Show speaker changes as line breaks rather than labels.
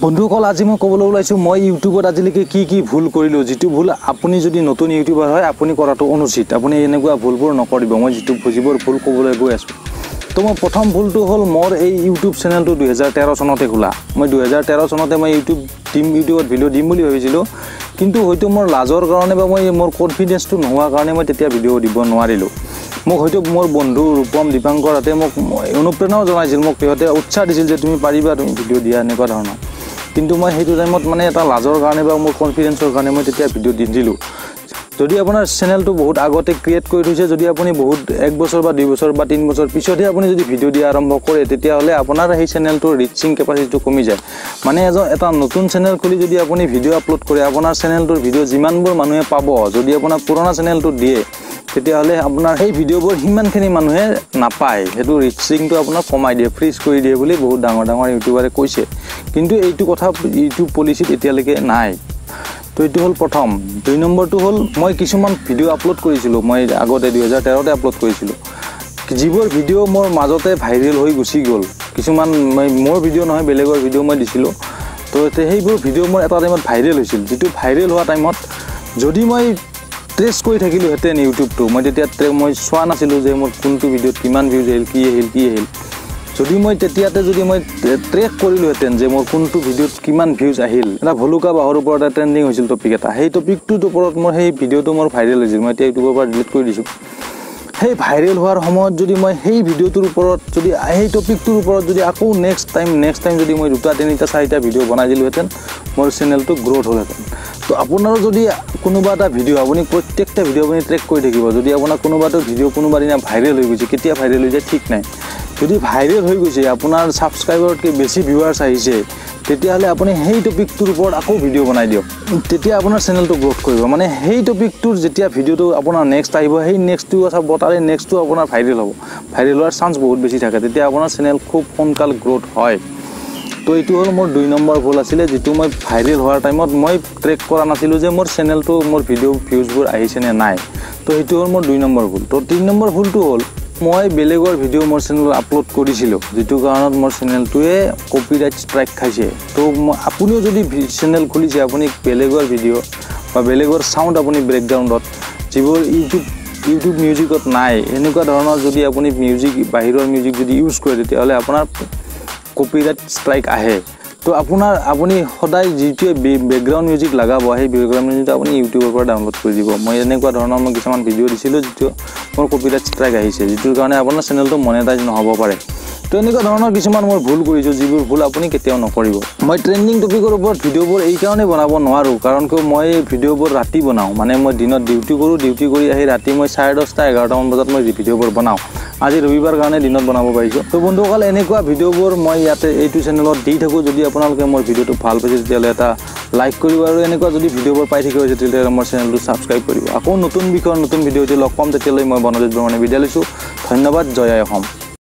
বন্ধুসকল, আজি মই ক'বলৈ ওলাইছোঁ মই ইউটিউবত আজিলৈকে কি কি ভুল কৰিলোঁ, যিটো ভুল আপুনি যদি নতুন ইউটিউবাৰ হয় আপুনি কৰাটো অনুচিত। আপুনি এনেকুৱা ভুলবোৰ নকৰিব। মই যিবোৰ ভুল ক'বলৈ গৈ আছোঁ। তো মই প্ৰথম ভুলটো হ'ল মোৰ এই ইউটিউব চেনেলটো 2013 চনতে খোলা। মই 2013 চনতে মই ইউটিউবত ভিডিঅ' দিম বুলি ভাবিছিলোঁ, কিন্তু হয়তো মোৰ লাজৰ কাৰণে বা মই মোৰ কনফিডেঞ্চটো নোহোৱাৰ কাৰণে মই তেতিয়া ভিডিঅ' দিব নোৱাৰিলোঁ। মোক হয়তো মোৰ বন্ধু ৰূপম, দীপাংকৰহঁতে মোক অনুপ্ৰেৰণাও জনাইছিল, মোক সিহঁতে উৎসাহ দিছিল যে তুমি পাৰিবা, তুমি ভিডিঅ' দিয়া, এনেকুৱা ধৰণৰ। কিন্তু মই সেইটো টাইমত মানে এটা লাজৰ কাৰণে বা মোৰ কনফিডেঞ্চৰ কাৰণে মই তেতিয়া ভিডিঅ' নিদিলোঁ। যদি আপোনাৰ চেনেলটো বহুত আগতে ক্ৰিয়েট কৰি থৈছে, যদি আপুনি বহুত 1 বছৰ বা 2 বছৰ বা 3 বছৰ পিছতহে আপুনি যদি ভিডিঅ' দিয়া আৰম্ভ কৰে, তেতিয়াহ'লে আপোনাৰ সেই চেনেলটোৰ ৰিচিং কেপাচিটিটো কমি যায়। মানে এটা নতুন চেনেল খুলি যদি আপুনি ভিডিঅ' আপলোড কৰে, আপোনাৰ চেনেলটোৰ ভিডিঅ' যিমানবোৰ মানুহে পাব, যদি আপোনাৰ পুৰণা চেনেলটো দিয়ে, তেতিয়াহ'লে আপোনাৰ সেই ভিডিঅ'বোৰ সিমানখিনি মানুহে নাপায়। সেইটো ৰিচিংটো আপোনাক কমাই দিয়ে, ফ্ৰিজ কৰি দিয়ে বুলি বহুত ডাঙৰ ডাঙৰ ইউটিউবাৰে কৈছে। কিন্তু এইটো কথা ইউটিউব পলিচিত এতিয়ালৈকে নাই। তো এইটো হ'ল প্ৰথম। 2 নম্বৰটো হ'ল মই কিছুমান ভিডিঅ' আপলোড কৰিছিলোঁ, মই আগতে 2013তে আপলোড কৰিছিলোঁ, যিবোৰ ভিডিঅ' মোৰ মাজতে ভাইৰেল হৈ গুচি গ'ল। কিছুমান মই মোৰ ভিডিঅ' নহয়, বেলেগৰ ভিডিঅ' মই দিছিলোঁ। তো সেইবোৰ ভিডিঅ' মোৰ এটা টাইমত ভাইৰেল হৈছিল। যিটো ভাইৰেল হোৱা টাইমত যদি মই ট্ৰেছ কৰি থাকিলোঁহেঁতেন ইউটিউবটো, মই তেতিয়া মই চোৱা নাছিলোঁ যে মোৰ কোনটো ভিডিঅ'ত কিমান ভিউজ আহিল, কি আহিল কি আহিল। যদি মই তেতিয়াতে যদি মই ট্ৰেক কৰিলোঁহেঁতেন যে মোৰ কোনটো ভিডিঅ'ত কিমান ভিউজ আহিল, এটা ভলুকা বাঁহৰ ওপৰত এটা ট্ৰেণ্ডিং হৈছিল টপিক এটা, সেই টপিকটোৰ ওপৰত মোৰ সেই ভিডিঅ'টো মোৰ ভাইৰেল হৈছিল। মই এতিয়া ইউটিউবৰ পৰা ডিলিট কৰি দিছোঁ। সেই ভাইৰেল হোৱাৰ সময়ত যদি মই সেই ভিডিঅ'টোৰ ওপৰত যদি সেই টপিকটোৰ ওপৰত যদি আকৌ নেক্সট টাইম যদি মই 2 3 4 ভিডিঅ' বনাই দিলোঁহেঁতেন, মোৰ চেনেলটো গ্ৰ'থ হ'লহেঁতেন। তো আপোনাৰো যদি কোনোবা এটা ভিডিঅ' আপুনি প্ৰত্যেকটা ভিডিঅ' আপুনি ট্ৰেক কৰি থাকিব, যদি আপোনাৰ কোনোবা এটা ভিডিঅ' কোনোবা দিনা ভাইৰেল হৈ গৈছে, কেতিয়া ভাইৰেল হৈ যায় ঠিক নাই, যদি ভাইৰেল হৈ গৈছে, আপোনাৰ ছাবস্ক্ৰাইবাৰতকৈ বেছি ভিউৱাৰ্ছ আহিছে, তেতিয়াহ'লে আপুনি সেই টপিকটোৰ ওপৰত আকৌ ভিডিঅ' বনাই দিয়ক, তেতিয়া আপোনাৰ চেনেলটো গ্ৰ'থ কৰিব। মানে সেই টপিকটোৰ যেতিয়া ভিডিঅ'টো আপোনাৰ নেক্সট আহিব, সেই নেক্সটটো চাব, তাৰে নেক্সটটো আপোনাৰ ভাইৰেল হ'ব, ভাইৰেল হোৱাৰ চান্স বহুত বেছি থাকে, তেতিয়া আপোনাৰ চেনেল খুব সোনকাল গ্ৰ'থ হয়। তো এইটো হ'ল মোৰ 2 নম্বৰ ভুল আছিলে, যিটো মই ভাইৰেল হোৱাৰ টাইমত মই ট্ৰেক কৰা নাছিলোঁ যে মোৰ চেনেলটো মোৰ ভিডিঅ' ভিউজবোৰ আহিছে নে নাই। তো সেইটো হ'ল মোৰ 2 নম্বৰ ভুল। তো 3 নম্বৰ ভুলটো হ'ল মই বেলেগৰ ভিডিঅ' মোৰ চেনেলত আপলোড কৰিছিলোঁ, যিটো কাৰণত মোৰ চেনেলটোৱে কপিৰাইট ষ্ট্ৰাইক খাইছে। তো আপুনিও যদি চেনেল খুলিছে, আপুনি বেলেগৰ ভিডিঅ' বা বেলেগৰ চাউণ্ড আপুনি বেকগ্ৰাউণ্ডত যিবোৰ ইউটিউব মিউজিকত নাই, এনেকুৱা ধৰণৰ যদি আপুনি মিউজিক বাহিৰৰ মিউজিক যদি ইউজ কৰে, তেতিয়াহ'লে আপোনাৰ কপিৰাইট ষ্ট্ৰাইক আহে। তো আপুনি সদায় যিটোৱে বেকগ্ৰাউণ্ড মিউজিক লগাব, সেই বেকগ্ৰাউণ্ড মিউজিকটো আপুনি ইউটিউবৰ পৰা ডাউনলোড কৰি দিব। মই এনেকুৱা ধৰণৰ মই কিছুমান ভিডিঅ' দিছিলোঁ যিটো মোৰ কপিৰাইট ষ্ট্ৰাইক আহিছে, যিটোৰ কাৰণে আপোনাৰ চেনেলটো মনেটাইজ নহ'ব পাৰে। তো এনেকুৱা ধৰণৰ কিছুমান মই ভুল কৰিছোঁ, যিবোৰ ভুল আপুনি কেতিয়াও নকৰিব। মই ট্ৰেণ্ডিং টপিকৰ ওপৰত ভিডিঅ'বোৰ এইকাৰণে বনাব নোৱাৰোঁ, কাৰণ কিয় মই ভিডিঅ'বোৰ ৰাতি বনাওঁ। মানে মই দিনত ডিউটি কৰোঁ, ডিউটি কৰি আহি ৰাতি মই 10:30 11টামান বজাত মই ভিডিঅ'বোৰ বনাওঁ। আজি ৰবিবাৰ কাৰণে দিনত বনাব পাৰিছোঁ। তো বন্ধুসকল, এনেকুৱা ভিডিঅ'বোৰ মই ইয়াতে এইটো চেনেলত দি থাকোঁ। যদি আপোনালোকে মোৰ ভিডিঅ'টো ভাল পাইছে, তেতিয়াহ'লে এটা লাইক কৰিব, আৰু এনেকুৱা যদি ভিডিঅ'বোৰ পাই থাকিব তেতিয়াহ'লে মোৰ চেনেলটো ছাবস্ক্ৰাইব কৰিব। আকৌ নতুন বিষয়ৰ নতুন ভিডিঅ'টো লগ পাম, তেতিয়ালৈ মই বনজিত বৰ্মনে বিদায় লৈছোঁ। ধন্যবাদ। জয় আই অসম।